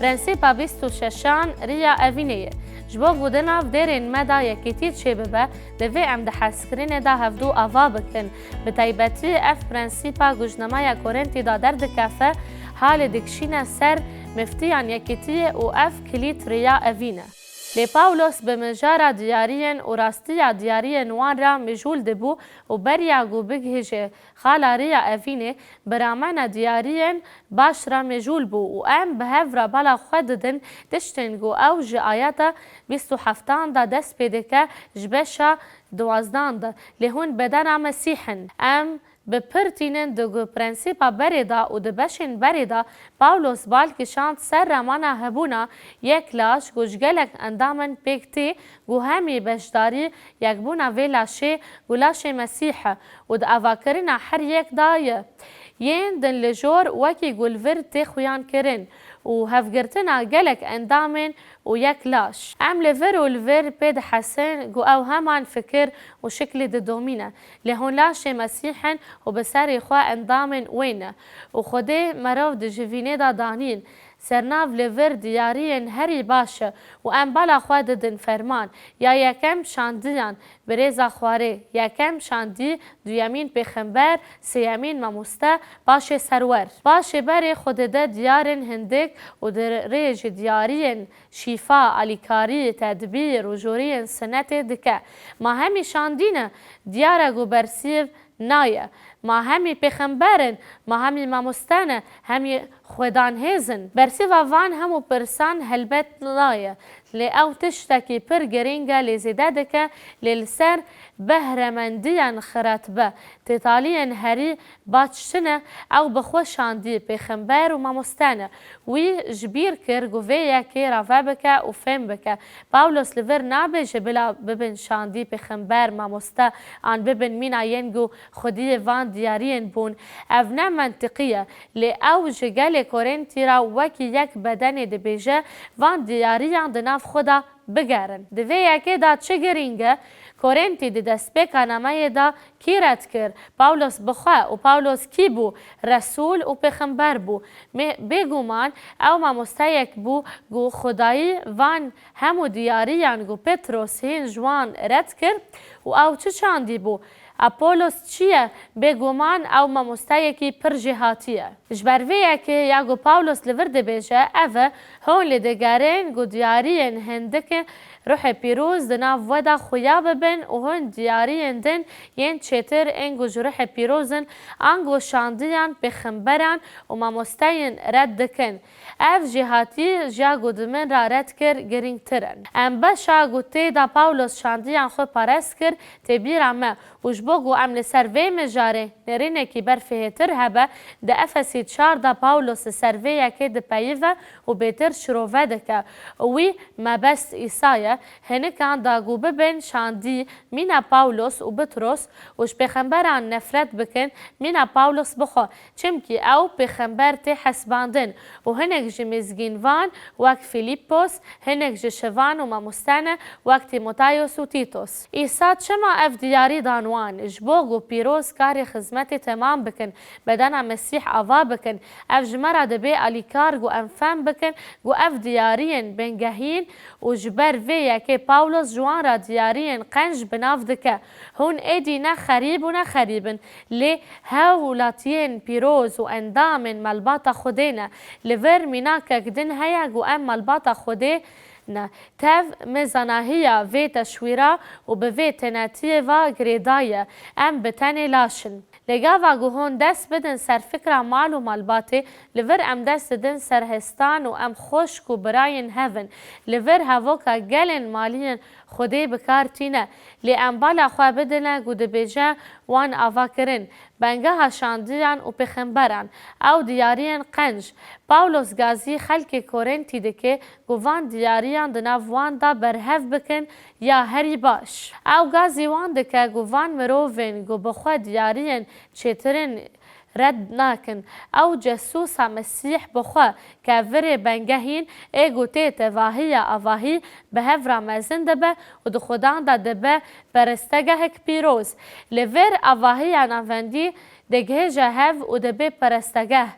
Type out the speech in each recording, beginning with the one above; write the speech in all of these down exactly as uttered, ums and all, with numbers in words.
Prensîpa bîst û şeşan riya evînê ye. Ji bo ku di nav dêrên me de yekîtî çêbibe, divê em di hezkirinê de hevdû ava bikin. Bi taybetî ev prensîpa ku ji nameya Korintî de derdikeve, halê dikişîne ser miftiyan yekîtiyê û ev kilît riya evîn e. Lê Pawlos bi mijara diyariyên û rastiya diyariyên wan re mijûl dibû û beriya ku bigihîje xala riya evînê, biramena diyariyên baş re mijûl bû û em bi hev re bala xwe didin tiştên ku ew ji ayeta bîst û heftan de dest pê dike ji beşa duwazdan de, lê hûn bedena Mesîh in. Em bi pir tînin di ku prensîpa berê de û di beşên berê de Pawlos bal kişand ser remana hebûna yek laş ku ji gelek endamên pêk tê ku hemî beşdarî yekbûna vê laşê ku laşê Mesîh e û di avakirina her yek de ye. Yên din li jor wekî ku li vir tê xuyan kirin û hevgirtina gelek endamên û yek laş. Em li vir û li vir pê dihesin ku ew heman fikir û şiklî didomîne. Lê hûn laşê Mesîh in û bi serê xwe endamên wê ne. Û Xwedê merov di jivînê de danîn. Sernav li vir diyariyên herî baş e û em bala xwe didin ferman. Ya yekem şandiyan, bi rêza xwarê, yekem şandî, duyemîn pêxember, sêyemîn mamoste, paşê serwer. Paşê berê xwe dide diyarên hindik û di rê ji diyariyên şîfa, alîkarî, tedbîr û joriyên sinetê dike. Ma hemî şandî ne, diyar e ku bersîv naye. Ma hemî pêxember in, ma hemî mamoste ne, hemî xwedanhêz in. Bersîva van hemû pirsan helbet naye. Lê ew tiştekî pir girîng e, lê zêde dike, lê li ser behremendiyan xiret be. Têtaliyên herî baş çi ne? Ew bi xwe şandî, pêxember û mamoste ne. Wî ji bîr kir ku vê yekê rave bike û fêm bike. Pawlos li vir nabêje bila bibin şandî, pêxember, mamoste, an bibin mîna yên ku xwediyê van diyariyên bûn. Ev ne mentiqî ye. Lê ew ji gelê Korintî re wekî yek bedenê dibêje, van diyariyan di nav xwe de bigerin. Di vê yekê de çi girîng e? Korintî di destpêka nameyê de kî red kir? Pawlos bi xwe. Û Pawlos kî bû? Resûl û pêxember bû. Mê-, bêguman ew mamosteyek bû ku Xwedayî van hemû diyariyan ku Petros hîn ji wan red kir û ew çi çandî bû? Apolos çi ye? Bêguman ew mamosteyekî pir jêhatî ye. Ji ber vê yekê ya ku Pawlos li vir dibêje, ev e, hûn lê digerin ku diyariyên hindik ên Ruhê Pîroz di nav we de xuya bibin û hûn diyariyên din yên çêtir ên ku ji Ruhê Pîroz in, ango şandiyan pêxemberan û mamosteyên red dikin. Ev jêhatî ji ya ku di min re red kir girîngtir in. Em beşa ku tê de Pawlos şandiyan xwe parest kir, tê bîra me û ji bo ku em li ser vê mijarê nêrînekî berfihêtir hebe, di Efesî çar de Pawlos li ser vê yekê dipeyive û bêtir şirove dike. Wî mebest Îsa ye, hinikan da ku bibin şandî mîna Pawlos û Bitros û ji pêxemberan nefret bikin mîna Pawlos bixwe, çimkî ew pêxember tê hesibandin û hinek ji mizgînvan wek Fîlîpos, hinek ji şivan û mamoste ne wek Tîmotayos û Tîtos. Îsa çima ev diyarî dan wan? Ji bo ku pîroz karê xizmetê temam bikin, bedena Mesîh ava bikin. Ev ji me re dibe alîkar ku em fem bikin ku ev diyariyên bingehîn û ji ber vê yekê Pawlos ji wan re diyariyên qenc bi nav dike. Hûn êdî ne xerîb û ne xerîb in, lê hewlatiyên pîroz û endamên malbata Xwedê ne. Li vir mînakek din heye ku em malbata Xwedê ne. Tev me zanahiya vê teşwîra û bi vê tenetiyê ve girêdaye. Em bi tenê laş in. Lê gava ku hûn dest bidin ser fikra mal û malbatê, li vir em dest didin ser hestan û em xweşk û birayên hev in. Li vir hevoka gelên maliyên Xwedê bi kar tîne. Lê em bala xwe bidine ku dibêje wan ava kirin, bengeha şandiyan û pêxemberan, ew diyariyên qenc. Pawlos gazî xelkê Korintî dike ku van diyariyan di nav wan de berhev bikin ya herî baş. Ew gazî wan dike ku van mirovên ku bi xwe diyariyên çêtirin red nakin. Ew cesûsa Mesîh bi xwe, kevirê bengehîn ê ku tê tevahiya avahî bi hev re mezin dibe û di Xudan de dibe perestegehek pîroz. Li vir avahiya navendî digihêje hev û dibe perestegeh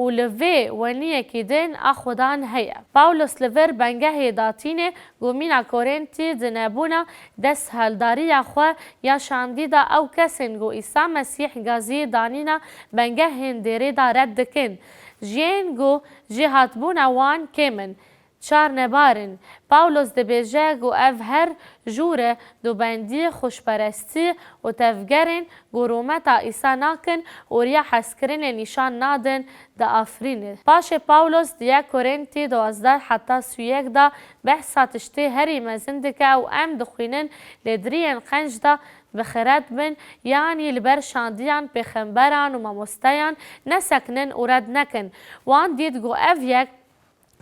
û li vê weniyekî din a Xudan heye. Pawlos li vir bengehê datîne ku mîna Korintî di nebûna desthilatdariya xwe ya şandî de ew kesên ku Îsa Mesîh gazî danîna bengehên dêrê de red dikin, ji yên ku jêhatbûna wan kêm in, çarenebar in. Pawlos dibêje ku ev her jûre dubendî, xweşperestî û tevgerên ku rûmeta Îsa nakin û riya hezkirinê nîşan nadin, diafirîne. Paşê Pawlos di yek Korintî duwazdeh heta sî û yek de behsa tiştê herî mezin dike û em dixwînin lê di riyên qenc de bi xîret bin, yanî li ber şandiyan pêxemberan û mamosteyan nesekinin û red nekin. Wan dît ku ev yek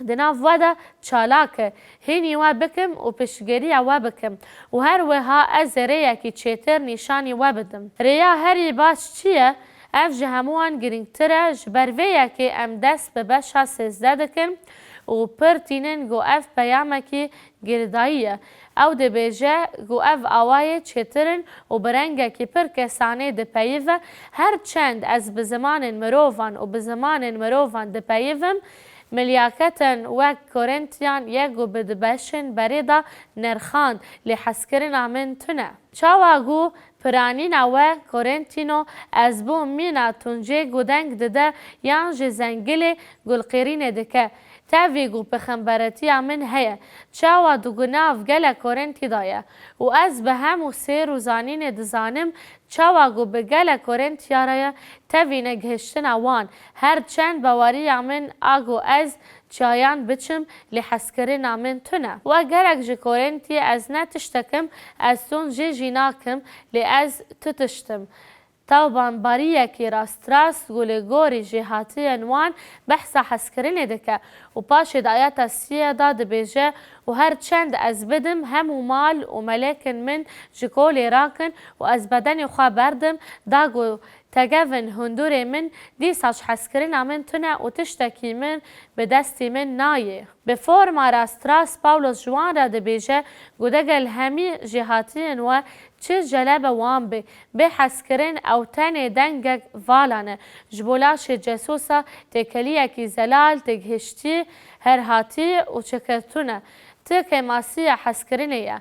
di nav we de çalak e, hînî we bikim û piştgiriya we bikim û her wiha ez ê rêyekî çêtir nîşanî we bidim. Rêya herî baş çi ye? Ev ji hemûyan girîngtir e, ji ber vê yekê em dest bi beşa sêzdeh dikin û pir tînin ku ev peyamekî girêdayî ye. Ew dibêje ku ev awayê çêtir in û bi rengekî pir kesanê dipeyive, her çend ez bi zimanên mirovan û bi zimanên mirovan dipeyivim, milyaketên wek Korintîyan yek ku bi dibeşên berê de nirxand, lê hezkirina min tune. Çawa ku piranîna we Korintîno, ez bûm mîna tuncê ku deng dide yan jî zengilê ku li qêrînê dike, tevî ku pêxemberetiya min heye, çawa di ku nav gelek Korintî de ye û ez bi hemû sêr û zanînê dizanim, çawa ku bi gelek Korintîya re ye, tevî negihiştina wan, her çend baweriya min a ku ez çayan biçim, lê hezkirina min tune. We gelek ji Korintî ez ne tiştek im, ez tun jê jî nakim, lê ez tu tişt im. Tawanbariyekî rastrast ku li gorî jêhatiyên wan behsa hezkirinê dike û paşê di ayeta siyê de dibêje, û her çend ez bidim, hemû mal û melekên min ji kolê rakin û ez bedenê xwe berdim, da ku tegevin hundurê min, dîsa ji hezkirina min tune û tiştekî min bi destî min nayê. Bi forma rastrast Pawlos ji wan re dibêje ku degel hemî jêhatiyên we çi celebe wan be, bê hezkirin ew tenê dengek vala ne. Ji bo laşê cesûsa têkeliyekî zelal, têgihiştî, herhatî û çêkirtûne. Ti kêmasiya hezkirinê ye.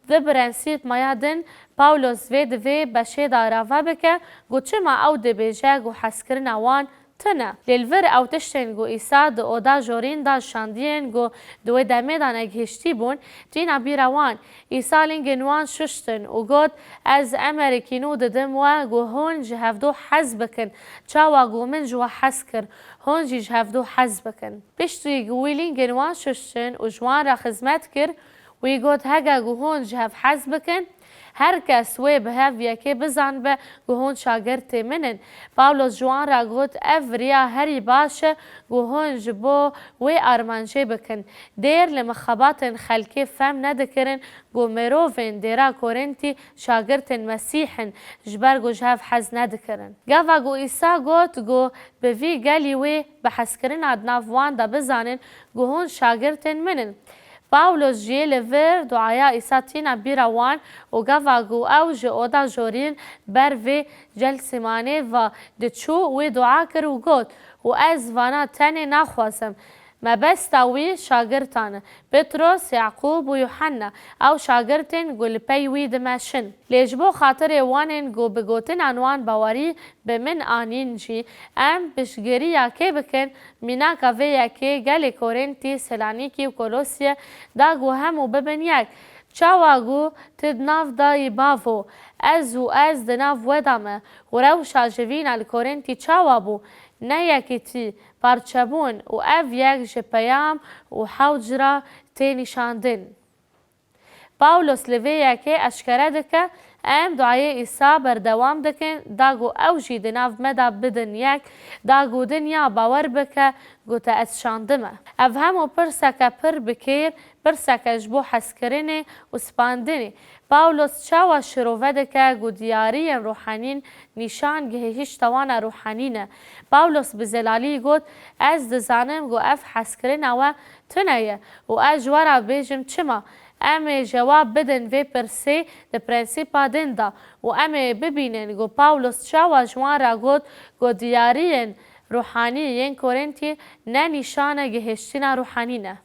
Di prensîpmaya din, Pawlos vê divê beşê de rave bike ku çima ew dibêje ku hezkirina wan tune. Lê li vir ew tiştên ku Îsa di oda jorîn de şandiyên ku di wê demê de negihiştî bûn, tîna bîra wan. Îsa lingên wan şuştin û got, Ez emerêkî nû didim we ku hûn ji hevdu hez bikin, çawa ku min ji we hez kir, hûn jî ji hevdu hez bikin. Piştî ku wî lingên wan şuştin û ji wan re xizmet kir, wî got, Hege ku hûn ji hev hez bikin, her kes wê bi hev yekê bizanibe ku hûn şagirtê min in. Pawlos ji wan re got, Ev riya herî baş e ku hûn ji bo wê armancê bikin. Dêr li mixabatên xelkê fehm nedikirin ku mirovên dêra Korintî şagirtên Mesîh in, ji ber ku ji hev hez nedikirin. Gava ku Îsa got ku bi vî gelî wê bi hezkirina di nav wan de bizanin ku hûn şagirtên min in. Pawlos jî li vir duaya Îsa tîna bîra wan û gava ku ew ji oda jorîn ber vê Getsîmanê ve diçû, wê dua kir û got, Û ez vana tenê naxwazim. Mebesta wî şagirtan e, Petros, Yaqûb û Yuhanna, ew şagirtên ku li pey wî dimeşin. Lê ji bo xatirê wanên ku bi gotinan wan bawerî bi min anîn jî, em piştgiriya kê bikin? Mînaka vê yekê gelê Korintî, Selanîkî û Kolosye da ku hemû bibin yek. Çawa ku tu di nav dayî bavo, ez û ez di nav we de me, û rewşa jivîna li Korintî çawa bû? Ne yekîtî, parçebûn û ev yek ji peyam û hewc re tê nîşandin. Pawlos li vê yekê eşkere dike, em duayê Îsa berdewam dikin, da ku ew jî di nav me de bidin yek, da ku dinya bawer bike ku te ez şandime. Ev hemû pirseke pir bi kêr, pirseke ji bo hezkirinê û spandinê. Pawlos çawa şirove dike ku diyariyên ruhanîn nîşan gihişta wana ruhanî ne? Pawlos bi zelalî got, Ez dizanim ku ev hezkirina we tune ye û ez ji we re bêjim çima. Em ê cewab bidin vê pirsê di prensîpa din de û em ê bibînin ku Pawlos çawa ji wan re got ku diyariyên ruhanî yên Korintî ne nîşane gihiştina ruhanî ne.